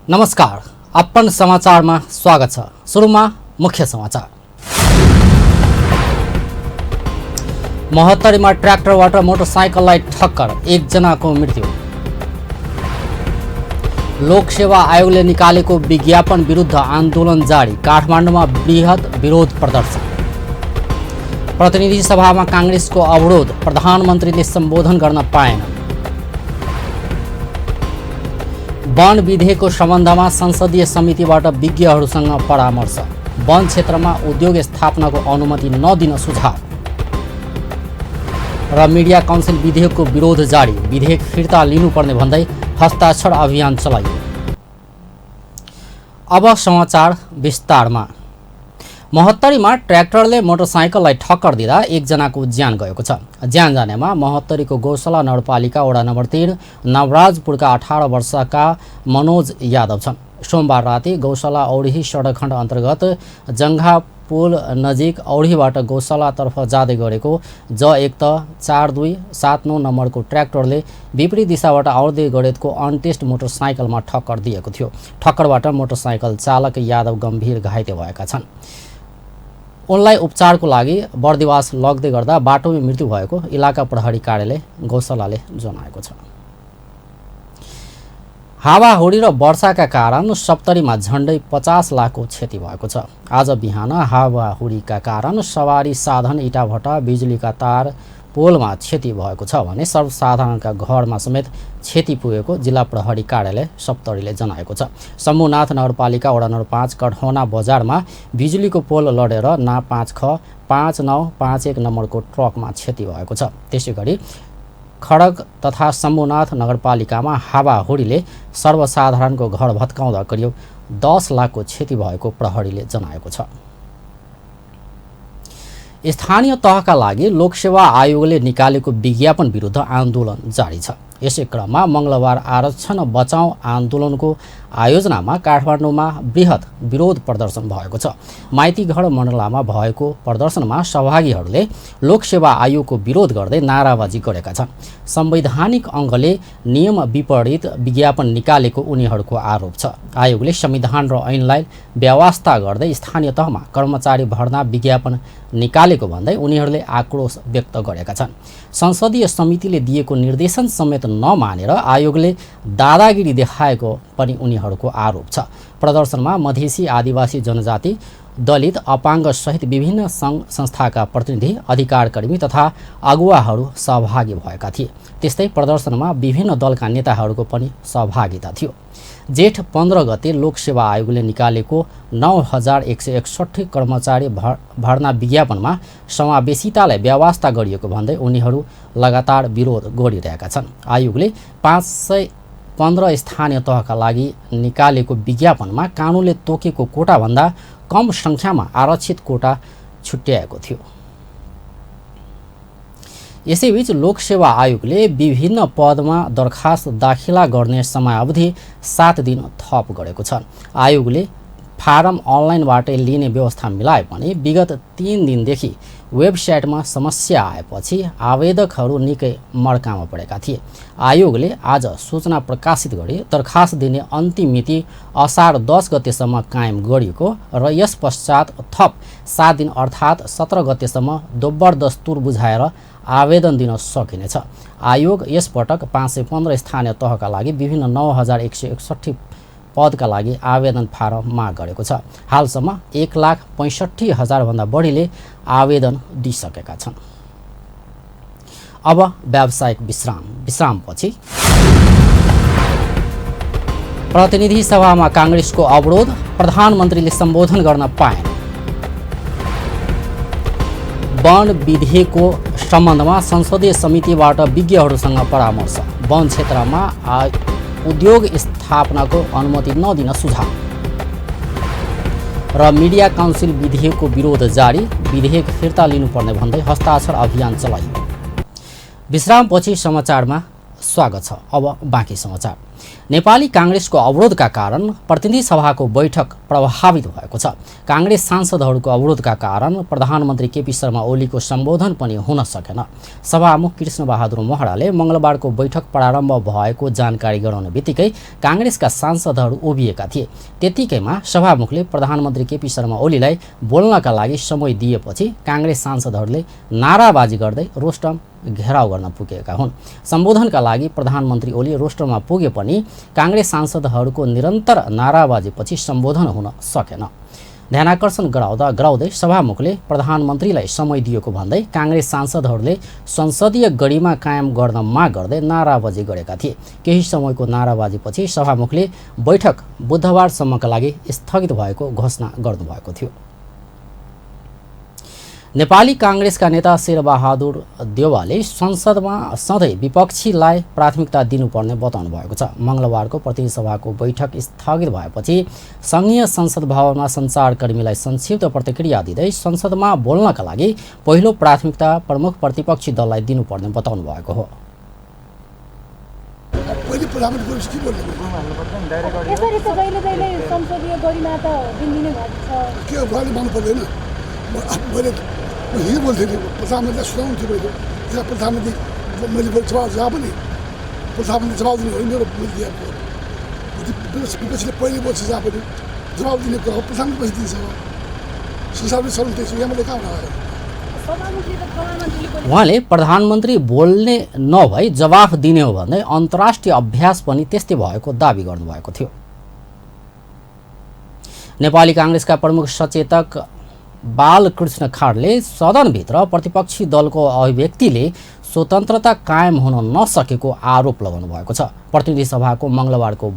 नमस्कार, अपन समाचारमा स्वागत छ। सुरुमा मुख्य समाचार। महोत्तरीमा ट्र्याक्टरबाट मोटरसाइकललाई ठक्कर, एकजनाको मृत्यु। लोकसेवा आयोगले निकालेको विज्ञापन विरुद्ध आन्दोलन जारी, काठमाडौँमा बृहत विरोध प्रदर्शन। प्रतिनिधि सभामा कांग्रेसको अवरोध, प्रधानमन्त्रीले सम्बोधन गर्न पाएनन्। वन विधेयकको सम्बन्धमा संसदीय समितिबाट विज्ञहरूसँग परामर्श। वन क्षेत्रमा उद्योग स्थापनाको अनुमति नदिन सुझाव। र मिडिया काउन्सिल विधेयकको विरोध जारी, विधेयक फिर्ता लिनुपर्ने भन्दै हस्ताक्षर अभियान चलाइयो। अब समाचार विस्तारमा। महोत्तरीमा ट्र्याक्टरले मोटरसाइकललाई ठक्कर दिँदा एकजनाको ज्यान गएको छ। ज्यान जानेमा महोत्तरीको गौशाला नगरपालिका वडा नम्बर 3 नवराजपुरका 18 वर्षका मनोज यादव छन्। सोमबार राति गौशाला औढी सडक खण्ड अन्तर्गत जङ्घा पुल नजिक औढीबाट गौशालातर्फ जाँदै गरेको J14279 नम्बरको ट्र्याक्टरले विपरीत दिशाबाट आउँदै गरेको अनटेस्ट मोटरसाइकलमा ठक्कर दिएको थियो। ठक्करबाट मोटरसाइकल चालक यादव गम्भीर घाइते भएका छन्। उनलाई उपचारको लागि बर्दिवास लग्दै गर्दा बाटोमै मृत्यु भएको इलाका प्रहरी कार्यालय गौशालाले जनाएको छ। हावाहुडी र वर्षाका कारण सप्तरीमा झण्डै 50 लाखको क्षति भएको छ। आज बिहान हावाहुडीका कारण सवारी साधन, इटाभट्टा, बिजुलीका तार, पोलमा क्षति भएको छ भने सर्वसाधारणका घरमा समेत क्षति पुगेको जिल्ला प्रहरी कार्यालय सप्तरीले जनाएको छ। शम्भुनाथ नगरपालिका वडा नम्बर 5 कढौना बजारमा बिजुलीको पोल लडेर ना 5ख 5951 नम्बरको ट्रकमा क्षति भएको छ। त्यसैगरी खडग तथा शम्भुनाथ नगरपालिकामा हावाहुडीले सर्वसाधारणको घर भत्काउँदा करिब 10 लाखको क्षति भएको प्रहरीले जनाएको छ। स्थानीय तहका लागि लोकसेवा आयोगले निकालेको विज्ञापन विरुद्ध आन्दोलन जारी छ। यसै क्रममा मंगलबार आरक्षण बचाऊ आन्दोलनको आयोजनामा काठमाडौँमा बृहत विरोध प्रदर्शन भएको छ। माइतीघर मण्डलामा भएको प्रदर्शनमा सहभागीहरूले लोकसेवा आयोगको विरोध गर्दै नाराबाजी गरेका छन्। संवैधानिक अङ्गले नियम विपरीत विज्ञापन निकालेको उनीहरूको आरोप छ। आयोगले संविधान र ऐनलाई व्यवस्था गर्दै स्थानीय तहमा कर्मचारी भर्ना विज्ञापन निकालेको भन्दै उनीहरूले आक्रोश व्यक्त गरेका छन्। संसदीय समितिले दिएको निर्देशन समेत नमानेर आयोगले दादागिरी देखाएको पनि उनीहरूको आरोप छ। प्रदर्शनमा मधेसी, आदिवासी जनजाति, दलित, अपाङ्ग सहित विभिन्न सङ्घ संस्थाका प्रतिनिधि, अधिकारकर्मी तथा अगुवाहरू सहभागी भएका थिए। त्यस्तै प्रदर्शनमा विभिन्न दलका नेताहरूको पनि सहभागिता थियो। जेठ 15 गते लोकसेवा आयोगले निकालेको 9161 कर्मचारी भर्ना विज्ञापनमा समावेशितालाई व्यवस्था गरिएको भन्दै उनीहरू लगातार विरोध गरिरहेका छन्। आयोगले 515 स्थानीय तहका लागि निकालेको विज्ञापनमा कानुनले तोकेको कोटाभन्दा कम सङ्ख्यामा आरक्षित कोटा छुट्याएको थियो। यसैबीच लोकसेवा आयोगले विभिन्न पदमा दरखास्त दाखिला गर्ने समयावधि 7 दिन थप गरेको छ। आयोगले फारम अनलाइनबाटै लिने व्यवस्था मिलाए पनि विगत 3 दिनदेखि वेबसाइटमा समस्या आएपछि आवेदकहरू निकै मर्कामा परेका थिए। आयोगले आज सूचना प्रकाशित गरी दरखास्त दिने अन्तिम मिति असार 10 गतेसम्म कायम गरिएको र यस पश्चात थप 7 दिन अर्थात् 17 गतेसम्म दोब्बर दस्तुर बुझाएर आवेदन दिन सकिनेछ। आयोग यसपटक 515 स्थानीय तहका लागि विभिन्न 9161 पदका लागि आवेदन फारम माग गरेको छ। हालसम्म 1,65,000 भन्दा बढीले आवेदन दिइसकेका छन्। अब व्यावसायिक विश्रामपछि प्रतिनिधि सभामा कांग्रेसको अवरोध, प्रधानमन्त्रीले सम्बोधन गर्न पाएन। वन विधेयकको सम्बन्धमा संसदीय समितिबाट विज्ञहरूसँग परामर्श। वन क्षेत्रमा उद्योग स्थापनाको अनुमति नदिन सुझाव। र मिडिया काउन्सिल विधेयकको विरोध जारी, विधेयक फिर्ता लिनुपर्ने भन्दै हस्ताक्षर अभियान चलाइयो। विश्रामपछि समाचारमा स्वागत छ। अब बाँकी समाचार। नेपाली कांग्रेसको अवरोधका कारण प्रतिनिधि सभाको बैठक प्रभावित भएको छ। कांग्रेस सांसदहरूको अवरोधका कारण प्रधानमन्त्री केपी शर्मा ओलीको सम्बोधन पनि हुन सकेन। सभामुख कृष्णबहादुर महराले मंगलबारको बैठक प्रारम्भ भएको जानकारी गराउने बित्तिकै कांग्रेसका सांसदहरू उभिएका थिए। त्यतिकैमा सभामुखले प्रधानमन्त्री केपी शर्मा ओलीलाई बोल्नका लागि समय दिएपछि कांग्रेस सांसदहरूले नाराबाजी गर्दै रोस्टम घेराउ गर्न पुगेका हुन्। सम्बोधनका लागि प्रधानमन्त्री ओली रोस्टरमा पुगे पनि कांग्रेस सांसदहरूको निरन्तर नाराबाजीपछि सम्बोधन हुन सकेन। ध्यानाकर्षण गराउँदै सभामुखले प्रधानमन्त्रीलाई समय दिएको भन्दै कांग्रेस सांसदहरूले संसदीय गरिमा कायम गर्न माग गर्दै नाराबाजी गरेका थिए। केही समयको नाराबाजीपछि सभामुखले बैठक बुधबारसम्मका लागि स्थगित भएको घोषणा गर्नुभएको थियो। नेपाली कांग्रेसका नेता शेरबहादुर देउवाले संसदमा सधैँ विपक्षीलाई प्राथमिकता दिनुपर्ने बताउनु भएको छ। मंगलबारको प्रतिनिधि सभाको बैठक स्थगित भएपछि संघीय संसद भवनमा सञ्चारकर्मीलाई संक्षिप्त प्रतिक्रिया दिँदै संसदमा बोल्नका लागि पहिलो प्राथमिकता प्रमुख प्रतिपक्षी दललाई दिनुपर्ने बताउनु भएको हो। हिजो बोल्थेँ नि प्रधानमन्त्रीलाई सुनाउनु थियो मैले त्यसलाई प्रधानमन्त्री मैले जवाब पनि प्रधानमन्त्री जवाब दिने होइन मेरो मैले दिएको विपक्षीले पहिले बोल्छ जहाँ पनि जवाब दिने कुरा हो प्रधानमन्त्री पछि दिन्छ संसारले चल्नु त्यसो यहाँ मैले कहाँ उहाँले प्रधानमन्त्री बोल्ने नभई जवाफ दिने हो भन्दै अन्तर्राष्ट्रिय अभ्यास पनि त्यस्तै भएको दावी गर्नुभएको थियो। नेपाली कांग्रेसका प्रमुख सचेतक बालकृष्ण खाडले सदनभित्र प्रतिपक्षी दलको अभिव्यक्तिले स्वतन्त्रता कायम हुन नसकेको आरोप लगाउनु भएको छ। प्रतिनिधि सभाको मंगलबारको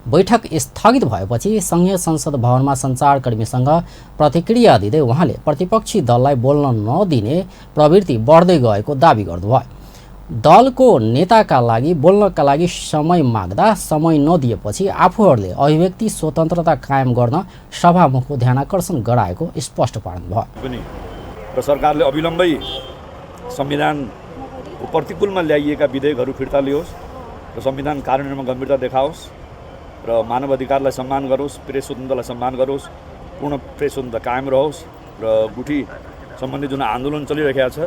बैठक स्थगित भएपछि संघीय संसद भवनमा सञ्चारकर्मीसँग प्रतिक्रिया दिँदै उहाँले प्रतिपक्षी दललाई बोल्न नदिने प्रवृत्ति बढ्दै गएको दावी गर्नुभयो। दलको नेताका लागि बोल्नका लागि समय माग्दा समय नदिएपछि आफूहरूले अभिव्यक्ति स्वतन्त्रता कायम गर्न सभामुखको ध्यानाकर्षण गराएको स्पष्ट पार्नुभयो। र सरकारले अविलम्बै संविधानको प्रतिकूलमा ल्याइएका विधेयकहरू फिर्ता लियोस् र संविधान कार्यान्वयनमा गम्भीरता देखाओस् र मानव अधिकारलाई सम्मान गरोस्, प्रेस स्वतन्त्रतालाई सम्मान गरोस्, पूर्ण प्रेस स्वतन्त्रता कायम रहोस् र गुठी सम्बन्धी जुन आन्दोलन चलिरहेको छ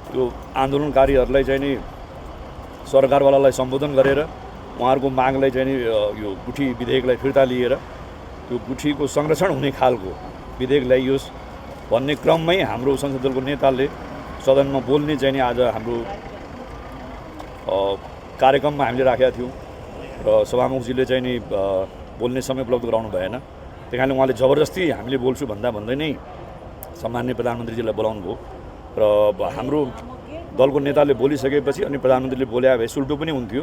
त्यो आन्दोलनकारीहरूलाई चाहिँ नि सरकारवालालाई सम्बोधन गरेर उहाँहरूको मागलाई चाहिँ नि यो गुठी विधेयकलाई फिर्ता लिएर त्यो गुठीको संरक्षण हुने खालको विधेयक ल्याइयोस् भन्ने क्रममै हाम्रो संसद दलको नेताले सदनमा बोल्ने चाहिँ नि आज हाम्रो कार्यक्रममा हामीले राखेका थियौँ र सभामुखजीले चाहिँ नि बोल्ने समय उपलब्ध गराउनु भएन। त्यही कारणले उहाँले जबरजस्ती हामीले बोल्छु भन्दै नै सम्माननीय प्रधानमन्त्रीजीलाई बोलाउनु भयो र हाम्रो दलको नेताले बोलिसकेपछि अनि प्रधानमन्त्रीले बोले भए सुल्टो पनि हुन्थ्यो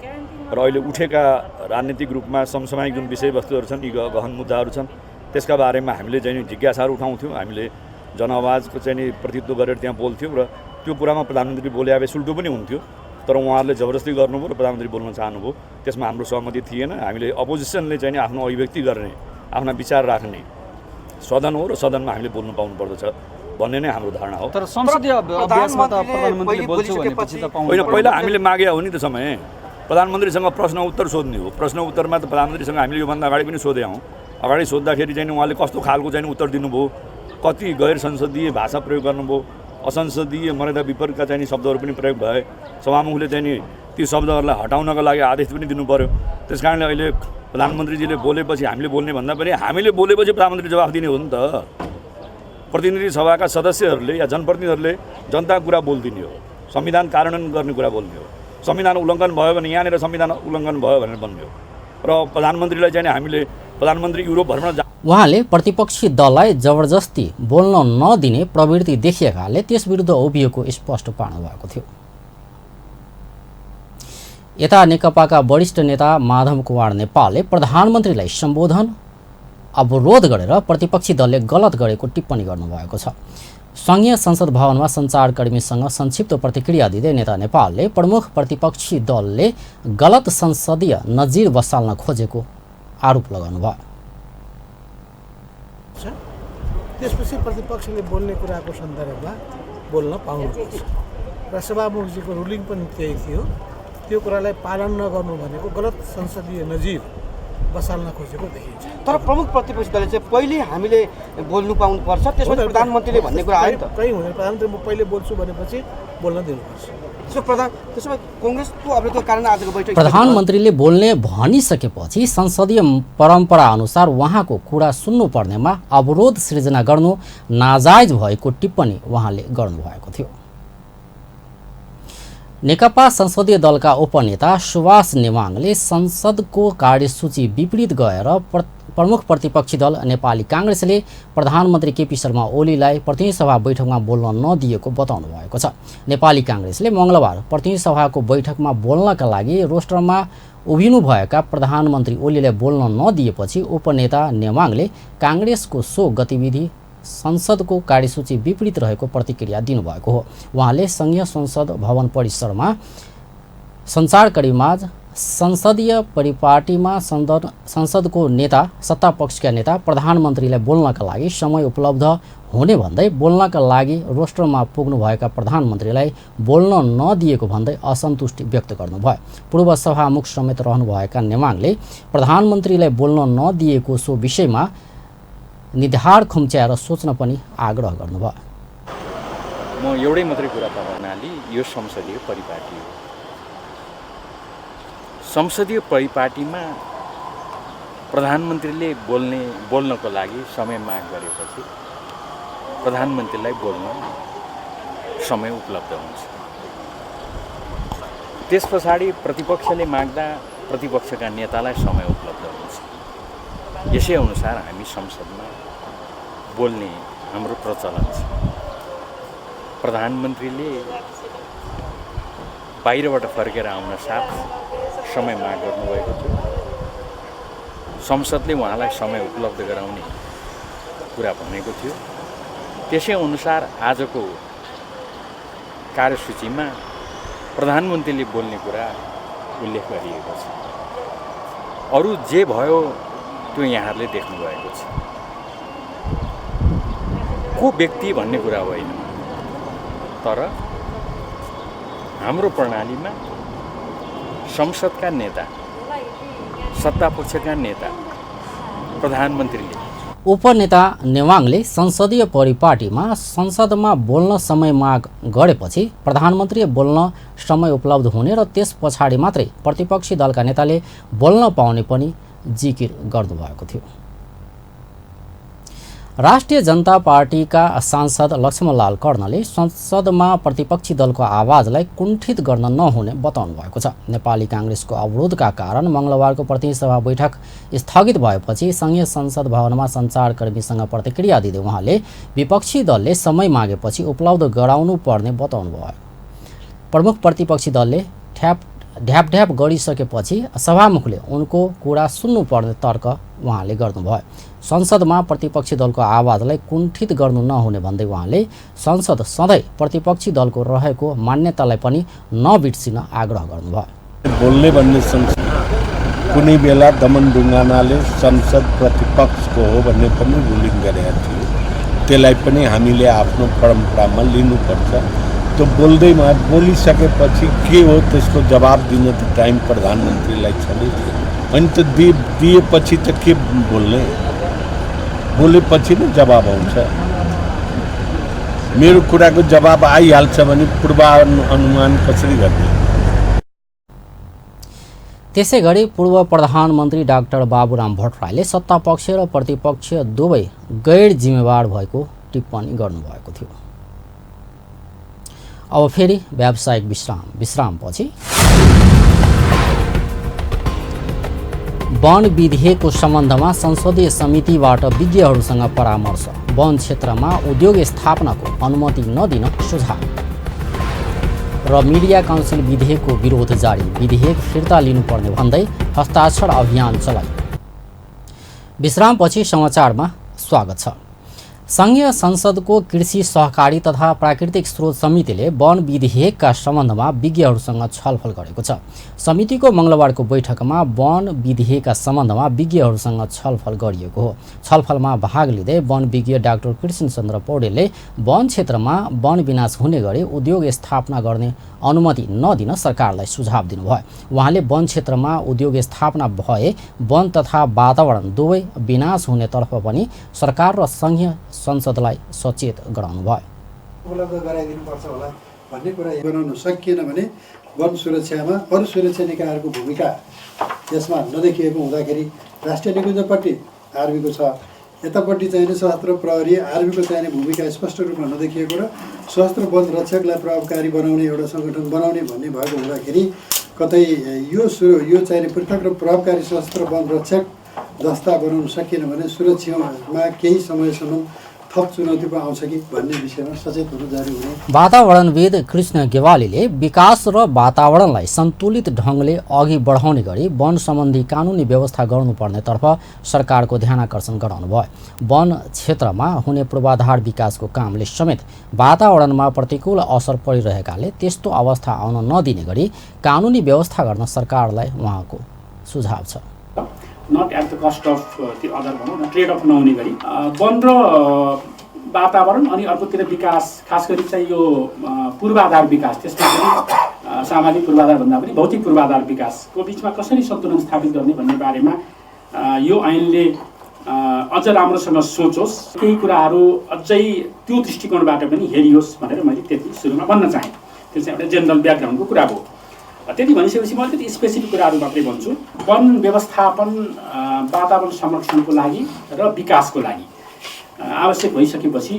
र अहिले उठेका राजनीतिक रूपमा समसामयिक जुन विषयवस्तुहरू छन्, यी गहन मुद्दाहरू छन्, त्यसका बारेमा हामीले चाहिँ जिज्ञासाहरू उठाउँथ्यौँ। हामीले जनआवाजको चाहिँ नि प्रतिनिधित्व गरेर त्यहाँ बोल्थ्यौँ र त्यो कुरामा प्रधानमन्त्री बोले भए सुल्टो पनि हुन्थ्यो, तर उहाँहरूले जबरजस्ती गर्नुभयो र प्रधानमन्त्री बोल्न चाहनुभयो। त्यसमा हाम्रो सहमति थिएन। हामीले अपोजिसनले चाहिँ आफ्नो अभिव्यक्ति गर्ने, आफ्ना विचार राख्ने सदन हो र सदनमा हामीले बोल्नु पाउनुपर्दछ भन्ने नै हाम्रो धारणा हो। तर संसदीय अभ्यासमा त प्रधानमन्त्रीले बोल्छु भनेपछि त पाउँदैन। होइन, पहिला हामीले मागे हो नि त समय प्रधानमन्त्रीसँग प्रश्न उत्तर सोध्ने हो। प्रश्न उत्तरमा त प्रधानमन्त्रीसँग हामीले योभन्दा अगाडि पनि सोधेका हौँ। अगाडि सोद्धाखेरि चाहिँ उहाँले कस्तो खालको चाहिँ उत्तर दिनुभयो, कति गैर संसदीय भाषा प्रयोग गर्नुभयो, असंसदीय मर्यादा विपरीतका चाहिँ शब्दहरू पनि प्रयोग भए। सभामुखले चाहिँ नि ती शब्दहरूलाई हटाउनका लागि आदेश पनि दिनु पर्यो। त्यस कारणले अहिले प्रधानमन्त्रीजीले बोलेपछि हामीले बोल्ने भन्दा पनि हामीले बोलेपछि प्रधानमन्त्री जवाफ दिने हो नि त। प्रतिनिधि सभाका सदस्यहरूले या जनप्रतिनिधिहरूले जनताको कुरा बोलिदिने हो, संविधान कार्यान्वयन गर्ने कुरा बोल्ने हो। संविधान उल्लङ्घन भयो भने यहाँनिर संविधान उल्लङ्घन भयो भनेर भन्ने हो। र प्रधानमन्त्रीलाई चाहिँ हामीले प्रधानमन्त्री युरोप भ्रमण उहाँले प्रतिपक्षी दललाई जबरजस्ती बोल्न नदिने प्रवृत्ति देखिएकाले त्यस विरुद्ध उभिएको स्पष्ट पार्नु भएको थियो। यता नेकपाका वरिष्ठ नेता माधव कुमार नेपालले प्रधानमन्त्रीलाई सम्बोधन अवरोध गरेर प्रतिपक्षी दलले गलत गरेको टिप्पणी गर्नुभएको छ। संघीय संसद भवनमा सञ्चारकर्मीसँग संक्षिप्त प्रतिक्रिया दिँदै नेता नेपालले प्रमुख प्रतिपक्षी दलले गलत संसदीय नजिर बसाल्न खोजेको आरोप लगाउनुभयो। त्यसपछि प्रतिपक्षले बोल्ने कुराको सन्दर्भमा बोल्न पाउनुहुन्छ र सभामुखजीको रुलिङ पनि त्यही थियो। त्यो कुरालाई पालन नगर्नु भनेको गलत संसदीय नजिर बसाल्न खोजेको देखिन्छ। तर प्रमुख प्रतिपक्षी दलले चाहिँ पहिले हामीले बोल्नु पाउनुपर्छ, त्यसपछि प्रधानमन्त्रीले भन्ने कुरा आयो नि त। कहीँ हुँदैन, प्रधानमन्त्री म पहिले बोल्छु भनेपछि बोल्न दिनुपर्छ। त्यसो भए कङ्ग्रेसको अबको कारण आजको बैठक प्रधानमन्त्रीले बोल्ने भनिसकेपछि संसदीय परम्परा अनुसार उहाँको कुरा सुन्नुपर्नेमा अवरोध सृजना गर्नु नाजायज भएको टिप्पणी उहाँले गर्नुभएको थियो। नेकपा संसदीय दलका उपनेता सुभाष नेवाङले संसदको कार्यसूची विपरीत गएर प्रमुख प्रतिपक्षी दल नेपाली काङ्ग्रेसले प्रधानमन्त्री केपी शर्मा ओलीलाई प्रतिनिधि सभा बैठकमा बोल्न नदिएको बताउनु भएको छ। नेपाली काङ्ग्रेसले मङ्गलबार प्रतिनिधि सभाको बैठकमा बोल्नका लागि रोस्टरमा उभिनुभएका प्रधानमन्त्री ओलीलाई बोल्न नदिएपछि उपनेता नेवाङले काङ्ग्रेसको सो गतिविधि संसदको कार्यसूची विपरीत रहेको प्रतिक्रिया दिनुभएको हो। उहाँले संघीय संसद भवन परिसरमा सञ्चारकर्मीमाझ संसदीय परिपाटीमा संसदको नेता सत्तापक्षका नेता प्रधानमन्त्रीलाई बोल्नका लागि समय उपलब्ध हुने भन्दै बोल्नका लागि रोस्टरमा पुग्नुभएका प्रधानमन्त्रीलाई बोल्न नदिएको भन्दै असन्तुष्टि व्यक्त गर्नुभयो। पूर्व सभामुख समेत रहनुभएका नेवाङले प्रधानमन्त्रीलाई बोल्न नदिएको सो विषयमा निधार खुम्च्याएर सोच्न पनि आग्रह गर्नुभयो। म एउटै मात्रै कुरा भन्नाले यो संसदीय परिपाटी हो। संसदीय परिपाटीमा प्रधानमन्त्रीले बोल्नको लागि समय माग गरेपछि प्रधानमन्त्रीलाई बोल्न समय उपलब्ध हुन्छ। त्यस पछाडि प्रतिपक्षले माग्दा प्रतिपक्षका नेतालाई समय उपलब्ध हुन्छ। यसै अनुसार हामी संसदमा बोल्ने हाम्रो प्रचलन छ। प्रधानमन्त्रीले बाहिरबाट फर्केर आउन साथ समय माग गर्नुभएको थियो। संसदले उहाँलाई समय उपलब्ध गराउने कुरा भनेको थियो। त्यसै अनुसार आजको कार्यसूचीमा प्रधानमन्त्रीले बोल्ने कुरा उल्लेख गरिएको छ। अरू जे भयो त्यो यहाँहरूले देख्नुभएको छ। को व्यक्ति भन्ने कुरा होइन, तर हाम्रो प्रणालीमा संसदका नेता, सत्तापक्षका नेता, प्रधानमन्त्रीले उपनेता नेवाङले संसदीय परिपाटीमा संसदमा बोल्न समय माग गरेपछि प्रधानमन्त्रीले बोल्न समय उपलब्ध हुने र त्यस पछाडि मात्रै प्रतिपक्षी दलका नेताले बोल्न पाउने पनि जिकिर गर्नुभएको थियो। राष्ट्रिय जनता पार्टीका सांसद लक्ष्मणलाल कर्णले संसदमा प्रतिपक्षी दलको आवाजलाई कुण्ठित गर्न नहुने बताउनु भएको छ। नेपाली काङ्ग्रेसको अवरोधका कारण मङ्गलबारको प्रतिनिधि सभा बैठक स्थगित भएपछि संघीय संसद भवनमा सञ्चारकर्मीसँग प्रतिक्रिया दिँदै उहाँले विपक्षी दलले समय मागेपछि उपलब्ध गराउनु पर्ने बताउनु भयो। प्रमुख प्रतिपक्षी दलले ढ्यापढ्याप गरिसकेपछि सभामुखले उनको कुरा सुन्नुपर्ने तर्क उहाँले गर्नुभयो। संसदमा प्रतिपक्षी दलको आवाजलाई कुण्ठित गर्नु नहुने भन्दै उहाँले संसद सधैँ प्रतिपक्षी दलको रहेको मान्यतालाई पनि नबिर्सिन आग्रह गर्नुभयो। बोल्ने भन्ने कुनै बेला दमन ढुङ्गानाले संसद प्रतिपक्षको हो भन्ने पनि रुलिङ गरेका थियो। त्यसलाई पनि हामीले आफ्नो परम्परामा लिनुपर्छ। त्यो बोल्दैमा बोलिसकेपछि के हो त्यसको जवाब दिन त टाइम प्रधानमन्त्रीलाई छँदै थियो। अनि त दिएपछि त के बोल्ने, बोलेपछि नै जवाब आउँछ। मेरो कुराको जवाब आइहाल्छ भने पूर्वानुमान कसरी गर्ने? त्यसै गरी पूर्व प्रधानमन्त्री डाक्टर बाबुराम भट्टराईले सत्तापक्ष र प्रतिपक्ष दुवै गैर जिम्मेवार भएको टिप्पणी गर्नुभएको थियो। अब फेरि व्यावसायिक विश्रामपछि वन विधेयकको सम्बन्धमा संसदीय समितिबाट विज्ञहरूसँग परामर्श। वन क्षेत्रमा उद्योग स्थापनाको अनुमति नदिन सुझाव र मिडिया काउन्सिल विधेयकको विरोध जारी। विधेयक फिर्ता लिनुपर्ने भन्दै हस्ताक्षर अभियान चलाइयो। विश्रामपछि समाचारमा स्वागत छ। संघीय संसदको कृषि सहकारी तथा प्राकृतिक स्रोत समितिले वन विधेयकका सम्बन्धमा विज्ञहरूसँग छलफल गरेको छ। समितिको मङ्गलबारको बैठकमा वन विधेयकका सम्बन्धमा विज्ञहरूसँग छलफल गरिएको हो। छलफलमा भाग लिँदै वन विज्ञ डाक्टर कृष्णचन्द्र पौडेलले वन क्षेत्रमा वन विनाश हुने गरी उद्योग स्थापना गर्ने अनुमति नदिन सरकारलाई सुझाव दिनुभयो। उहाँले वन क्षेत्रमा उद्योग स्थापना भए वन तथा वातावरण दुवै विनाश हुनेतर्फ पनि सरकार र संघीय संसदलाई सचेत गराउनुभयो। उपलब्ध गराइदिनुपर्छ होला भन्ने कुरा बनाउन सकिएन भने वन सुरक्षामा अरू सुरक्षा निकायहरूको भूमिका यसमा नदेखिएको हुँदाखेरि राष्ट्रिय निकुञ्जपट्टि आर्मीको छ, यतापट्टि चाहिने सशस्त्र प्रहरी आर्मीको चाहिने भूमिका स्पष्ट रूपमा नदेखिएको र सशस्त्र वन रक्षकलाई प्रभावकारी बनाउने एउटा सङ्गठन बनाउने भन्ने भएको हुँदाखेरि कतै यो चाहिने पृथक र प्रभावकारी सशस्त्र वन रक्षक जस्ता बनाउन सकिएन भने सुरक्षामा केही समयसम्म थप चुनौती पो आउँछ कि भन्ने विषयमा सचेत हुनु जरुरी हुने। वातावरणविद कृष्ण गेवालीले विकास र वातावरणलाई सन्तुलित ढङ्गले अघि बढाउने गरी वन सम्बन्धी कानुनी व्यवस्था गर्नुपर्नेतर्फ सरकारको ध्यानाकर्षण गराउनुभयो। वन क्षेत्रमा हुने पूर्वाधार विकासको कामले समेत वातावरणमा प्रतिकूल असर परिरहेकाले त्यस्तो अवस्था आउन नदिने गरी कानुनी व्यवस्था गर्न सरकारलाई उहाँको सुझाव छ। Not at the cost of त्यो अदर भनौँ न ट्रेड अफ नहुने गरी वन र वातावरण अनि अर्कोतिर विकास, खास गरी चाहिँ यो पूर्वाधार विकास, त्यसमा पनि सामाजिक पूर्वाधार भन्दा पनि भौतिक पूर्वाधार विकासको बिचमा कसरी सन्तुलन स्थापित गर्ने भन्ने बारेमा यो ऐनले अझ राम्रोसँग सोचोस्, केही कुराहरू अझै त्यो दृष्टिकोणबाट पनि हेरियोस् भनेर मैले त्यति सुरुमा भन्न चाहेँ। त्यो चाहिँ एउटा जेनरल ब्याकग्राउन्डको कुरा हो। त्यति भनिसकेपछि म अलिकति स्पेसिफिक कुराहरू मात्रै भन्छु। वन व्यवस्थापन वातावरण संरक्षणको लागि र विकासको लागि आवश्यक भइसकेपछि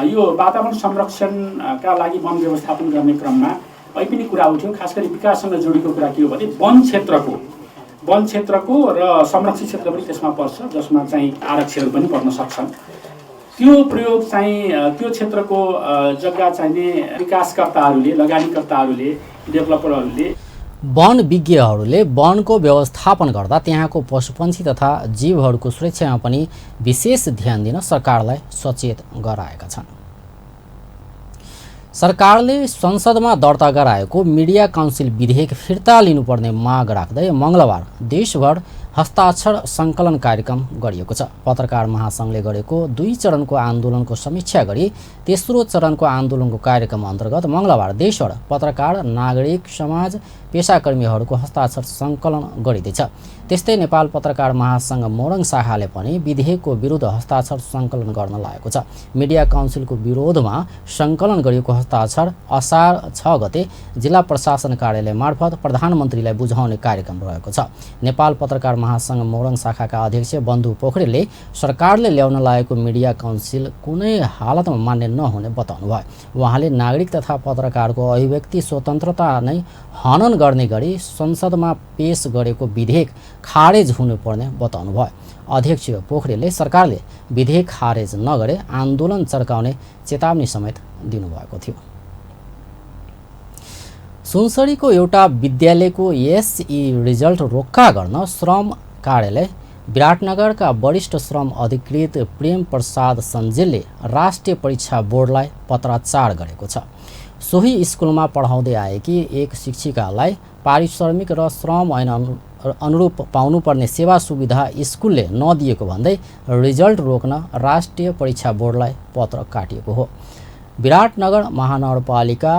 यो वातावरण संरक्षणका लागि वन व्यवस्थापन गर्ने क्रममा अहिले पनि कुरा उठ्यो। खास गरी विकाससँग जोडिएको कुरा के हो भने वन क्षेत्रको र संरक्षित क्षेत्र पनि त्यसमा पर्छ, जसमा चाहिँ आरक्षीहरू पनि पर्न सक्छन्। त्यो प्रयोग चाहिँ त्यो क्षेत्रको जग्गा चाहिने विकासकर्ताहरूले, लगानीकर्ताहरूले, डेभलपरहरूले, वन विज्ञहरूले वनको व्यवस्थापन गर्दा त्यहाँको पशुपन्छी तथा जीवहरूको सुरक्षामा पनि विशेष ध्यान दिन सरकारलाई सचेत गराएका छन्। सरकारले संसदमा दर्ता गराएको मिडिया काउन्सिल विधेयक फिर्ता लिनुपर्ने माग राख्दै मङ्गलबार देशभर हस्ताक्षर सङ्कलन कार्यक्रम गरिएको छ। पत्रकार महासङ्घले गरेको 2 चरणको आन्दोलनको समीक्षा गरी तेस्रो चरणको आन्दोलनको कार्यक्रम अन्तर्गत मङ्गलबार देशभर पत्रकार, नागरिक समाज, पेसाकर्मीहरूको हस्ताक्षर सङ्कलन गरिँदैछ। त्यस्तै नेपाल पत्रकार महासङ्घ मोरङ शाखाले पनि विधेयकको विरुद्ध हस्ताक्षर सङ्कलन गर्न लागेको छ। मिडिया काउन्सिलको विरोधमा सङ्कलन गरिएको हस्ताक्षर असार 6 गते जिल्ला प्रशासन कार्यालय मार्फत प्रधानमन्त्रीलाई बुझाउने कार्यक्रम रहेको छ। नेपाल पत्रकार महासङ्घ मोरङ शाखाका अध्यक्ष बन्धु पोखरेलले सरकारले ल्याउन लागेको मिडिया काउन्सिल कुनै हालतमा मान्य नहुने बताउनुभयो। उहाँले नागरिक तथा पत्रकारको अभिव्यक्ति स्वतन्त्रता नै हनन गर्ने गरी संसदमा पेश गरेको विधेयक खारेज हुनुपर्ने बताउनुभयो। अध्यक्ष पोखरेलले सरकारले विधेयक खारेज नगरे आन्दोलन चर्काउने चेतावनी समेत दिनुभएको थियो। सुनसरीको एउटा विद्यालयको एसई रिजल्ट रोक्का गर्न श्रम कार्यालय विराटनगरका वरिष्ठ श्रम अधिकृत प्रेम प्रसाद सञ्जेलले राष्ट्रिय परीक्षा बोर्डलाई पत्राचार गरेको छ। सोही स्कुलमा पढाउँदै आएकी एक शिक्षिकालाई पारिश्रमिक र श्रम ऐन अनुरूप पाउनुपर्ने सेवा सुविधा स्कुलले नदिएको भन्दै रिजल्ट रोक्न राष्ट्रिय परीक्षा बोर्डलाई पत्र काटिएको हो। विराटनगर महानगरपालिका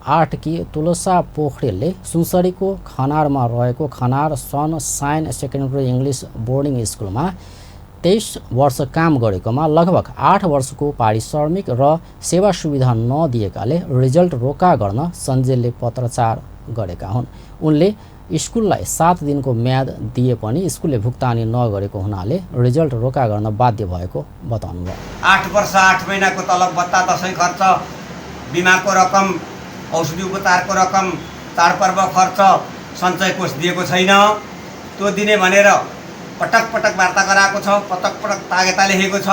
8 की तुलसा पोखरेलले सुनसरीको खनारमा रहेको खनार सनसाइन सेकेन्डरी इङ्ग्लिस बोर्डिङ स्कुलमा 23 वर्ष काम गरेकोमा लगभग 8 वर्षको पारिश्रमिक र सेवा सुविधा नदिएकाले रिजल्ट रोका गर्न सञ्जेलले पत्रचार गरेका हुन्। उनले स्कुललाई 7 दिनको म्याद दिए पनि स्कुलले भुक्तानी नगरेको हुनाले रिजल्ट रोका गर्न बाध्य भएको बताउनुभयो। 8 वर्ष 8 महिनाको तलब भत्ता, दसैँ खर्च, बिमाको रकम, औषधि उपचारको रकम, चाडपर्व खर्च सञ्चय कोष दिएको छैन। त्यो दिने भनेर पटक पटक वार्ता गराएको छ, पटक पटक तागेता लेखेको छ।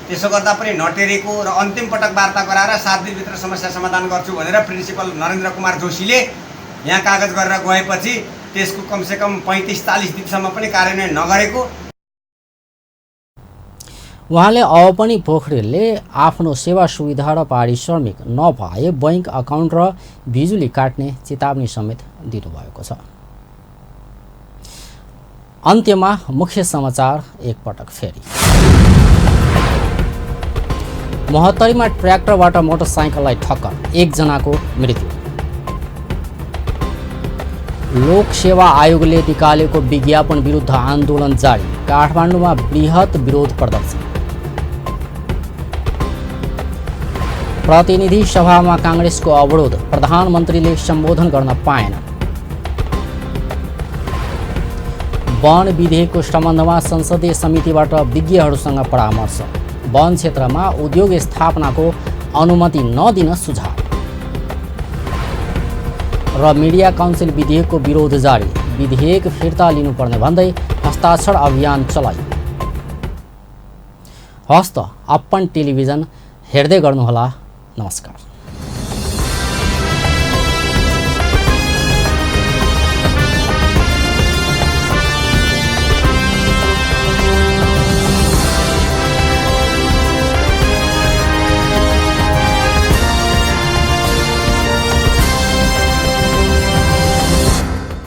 त्यसो गर्दा पनि नटेरेको र अन्तिम पटक वार्ता गराएर 7 दिनभित्र समस्या समाधान गर्छु भनेर प्रिन्सिपल नरेन्द्र कुमार जोशीले यहाँ कागज गरेर गएपछि त्यसको कमसेकम 35-40 दिनसम्म पनि कार्यान्वयन नगरेको। उहाँले अब पनि पोखरेलले आफ्नो सेवा सुविधा र पारिश्रमिक नपाए बैंक अकाउन्ट र बिजुली काट्ने चेतावनी समेत दिनुभएको छ। अन्त्यमा मुख्य समाचार एकपटक फेरि। महोत्तरीमा ट्र्याक्टरबाट मोटरसाइकललाई ठक्कर, 1 जनाको मृत्यु। लोक सेवा आयोगले निकालेको विज्ञापन विरुद्ध आन्दोलन जारी, काठमाडौँमा बृहत विरोध प्रदर्शन। प्रतिनिधि सभामा काङ्ग्रेसको अवरोध, प्रधानमन्त्रीले सम्बोधन गर्न पाएन। वन विधेयकको सम्बन्धमा संसदीय समितिबाट विज्ञहरूसँग परामर्श, वन क्षेत्रमा उद्योग स्थापनाको अनुमति नदिन सुझाव। र मिडिया काउन्सिल विधेयकको विरोध जारी, विधेयक फिर्ता लिनुपर्ने भन्दै हस्ताक्षर अभियान चलाइयो। हस्त अपन टेलिभिजन हेर्दै गर्नुहोला। नमस्कार।